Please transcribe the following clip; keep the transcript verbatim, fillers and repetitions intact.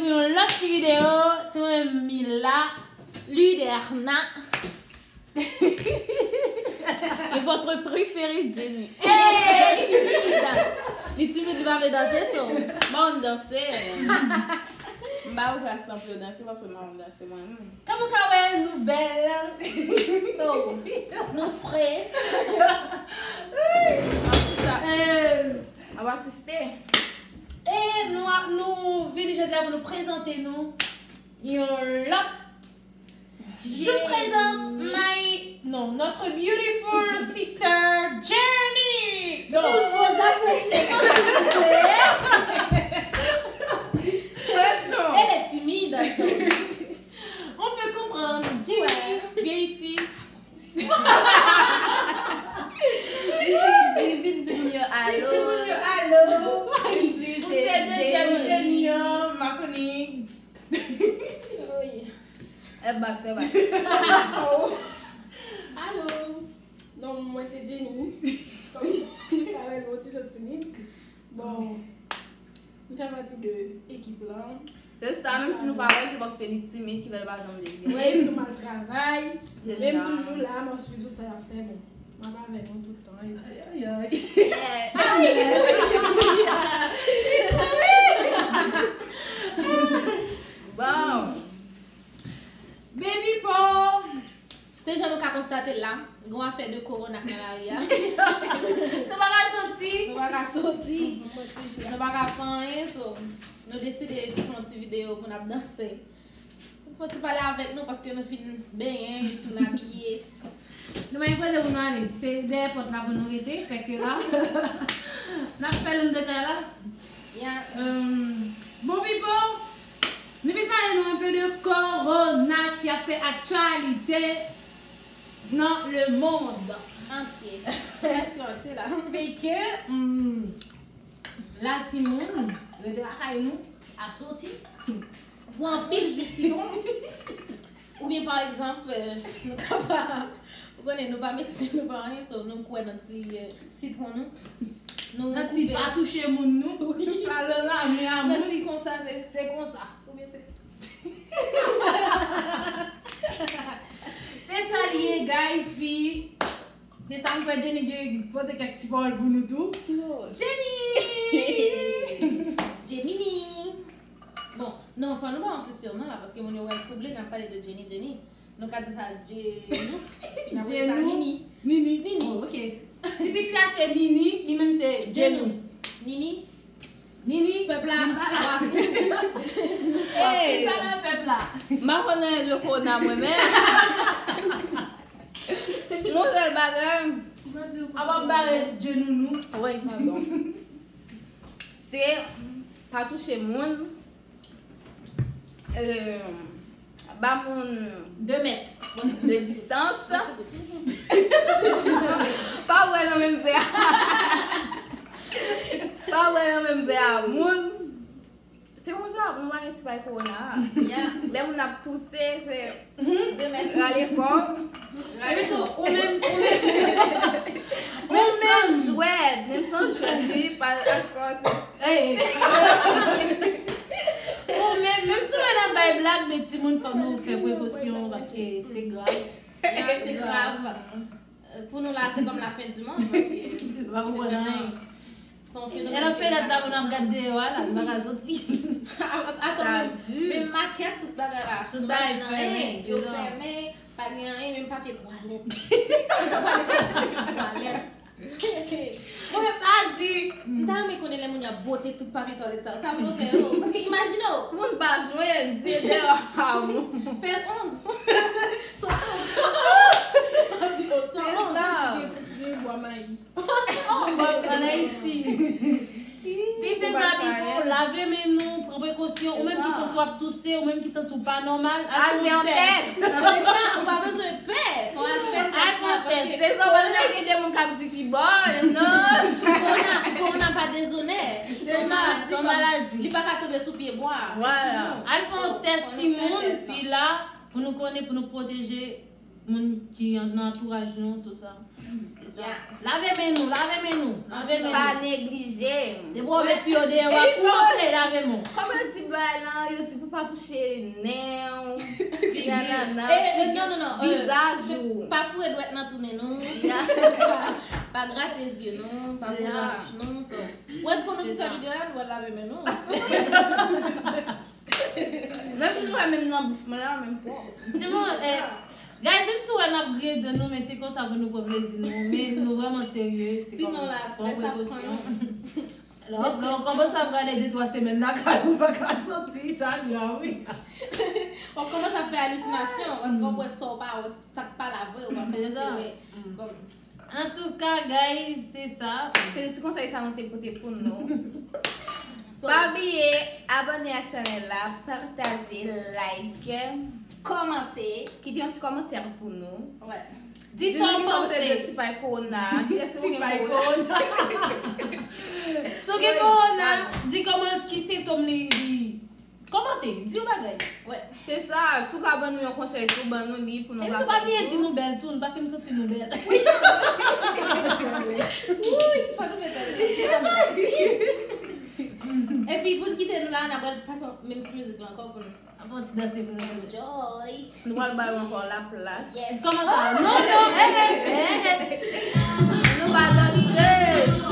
Yon lòt ti videyo, se mwen Mila. Luderna. Et votre préféré Jenny. Hey, timid! Li timid, li pa vle danse, so. Ban m danse. M ba ou plas lan pou yo danse, paske m pa konn danse mwen menm. Kòman ka wè nou bèl? So, nou fre. Ansuit, euh, ap asiste. E nou, nou vini jodi a pou nou prezante nou yon lòt. Je vous présente my, non, notre beautiful sister Jenny. Sous vos applaudissements, s'il vous plaît. Elle est timide, ça. On peut comprendre. Jenny, viens ici. Li vin di moun yo alo. Li di moun yo alo. Pou se dezyèm Jenny an, m pa konnen. Fè bak, fè bak. Alo. Non, mwen se Jenny. Kòm nou ka wè, nou ti jan timid. Bon, m fè pati de ekip lan. Se sa, menm si nou pa wè l, se paske li timid ki fè l pa janm vle vini. Wi, nou mal travay. Men m toujou la, m ap swiv tout sa y ap fè. Bon, m ap avè nou tout tan. Ayayay. Bon. Baby Paul! Se jan nou ka konstate l la, gen yon afè de kowona k nan lari a. Nou pa ka soti. Nou pa ka soti. Nou pa ka fè anyen, so nou deside fè yon ti videyo pou n ap danse. Pou n fè yon ti pale avèk nou paske nou fin benyen, epi tou n abiye. Nou pa gen kote pou nou ale. Se dèyè pòt la pou nou rete. Fè ke la. N ap fè l anndan kay la. Yeah. Bon, Pipo, nou vin pale nou un peu de corona ki ap fè aktyalite dans le monde entier. Presque entier là. Fè ke, hmm, la timoun, rete lakay nou, pa soti. Bwè anpil ji sitwon. Oubyen pa egzanp, euh, nou ka pa, ou konnen nou pa medsen, nou pa anyen, so nou kwè nan ti euh, sitwon nou. Nou Nan ti pa touche moun nou, pa nan lame a moun. Nan ti konsa, se se konsa. Oubyen se Se sa li ye, guys, pi se sa m kwè Jenny gen pote kèk ti pawòl pou nou tou. Ki pawòl? Jenny! Jenny! Bon, non, fò nou ba yon ti sinon la, paske moun yo wè m twouble, n ap pale de Jenny, Jenny. Nou ka di sa Jenou, epi n ap rele sa Nini. Nini. Nini. Oh, ok. Ti piti a se Nini, li menm se Jenou. Nini. Nini. Pèp la, bonswa. Bonswa. Hey. Pale pèp la. M pa konn anyen de kowona mwen menm. Yon sèl bagay. Ap ap bare Jenou nou. Wi, padon. Se pa touche moun. Euh, ba moun de mèt de distans. Pa wè nan menm vè a. Pa wè nan menm vè a moun. Se konsa, nou pa gen ti bay kowona a. Lè moun ap touse, se de mèt rale kò. Rale kò. Ou menm, ou menm. Menm san jwèt, menm san jwèt, wi, pa akò se. Hey. Ou menm, menm si w nan bay blag, men timoun fò nou fè prekosyon paske se grav. Ya, se grav. Pou nou la, se kòm la fen di monn, paske se vreman, se yon fenomèn. Lè nan fenèt la pou n ap gad deyò a la, nou pa ka soti. Atann, menm makèt, tout bagay la. Tout bagay fèmen, yo fèmen, pa gen anyen, menm papye twalèt. Papye twalèt. Mwen sa di, m ta renmen konnen lè moun yo ap bwote tout papye twalèt sa yo. Sa pou yo fè yo? Paske imajine w. Moun pa jwenn, se deyò a moun. Fè onz. San onz. San onz. San onz. An Ayiti. Pi se sa, pipo, lave men nou, pran prekosyon, ou menm ki santi w ap touse, ou menm ki santi w pa nòmal, al fè yon tès. Se sa, ou pa bezwen pè, fò w al fè tès la, paske se sa, w pa gen de moun k ap di ki bò, non. Kowona, kowona pa dezonè. Se yon maladi, li pa ka tonbe sou pye bwa. Vwala. Al fè yon tès, timoun, pi la, pou nou konnen, pou nou pwoteje moun ki nan antouraj nou, tout sa. Se sa. Lave men nou, lave men nou, lave men nou. Pa neglije. Depi w met pye w deyò a, ou antre, lave men w. Kòm yo di bagay lan, yo di pou Pa touche nen w, figi, nanana, eh, eh, non, non, non, eh, vizaj ou. Pa foure dwèt nan tou nen nou. Ya. Pa, pa grate zye nou, pa foure nan bouch nou. So, wè, pou nou ki fè videyo a, nou wè lave men nou. Menm nou wè menm nan bouf mwen la, menm pwòp. Di mwen, eh, guys, menm si w wè n ap griyen dan nou, men se konsa pou nou pran plezi nou. Men nou vrèman serye. Se kòm, sinon la, pran strès ap pran prekosyon nou. Lè w, lè w kòmanse ap gade de twa semèn lakay ou pa ka soti, sa grav, wi. W ap kòmanse ap fè alisinasyon, paske w ap wè sa w pa wè, sa k pa la vre, ou pa sa se vre. Kòm, antouka, guys, se sa. Se ti konsèy sa nou te pote pou nou. So, pa bliye abòne ak chanèl la, pataje, like, kòmante. Kite yon ti kòmantè pou nou. Wè. Di sa w panse. Di nou kisa w panse de ti pay kowona. Di èske ou gen kowona? Ti pay kowona. Si w gen kowona, di kòman, ki sentòm li, li kòmante, di yon bagay. Wè. Se sa, si w ka ban nou yon konsèy tou, ban nou li pou nou ka fè tou. Epi tou pa bliye di nou bèl tou, paske m santi nou bèl. Wi. Wi, fò nou fè sa. Epi pou n kite nou la, n ap pral pase menm ti mizik la ankò pou nou. Ap fè yon ti danse pou nou. Enjoy. Nou pral ba yo ankò laplas. Yes. Kòman sa? Non, non, eh, eh, eh, eh. Nou pa danse.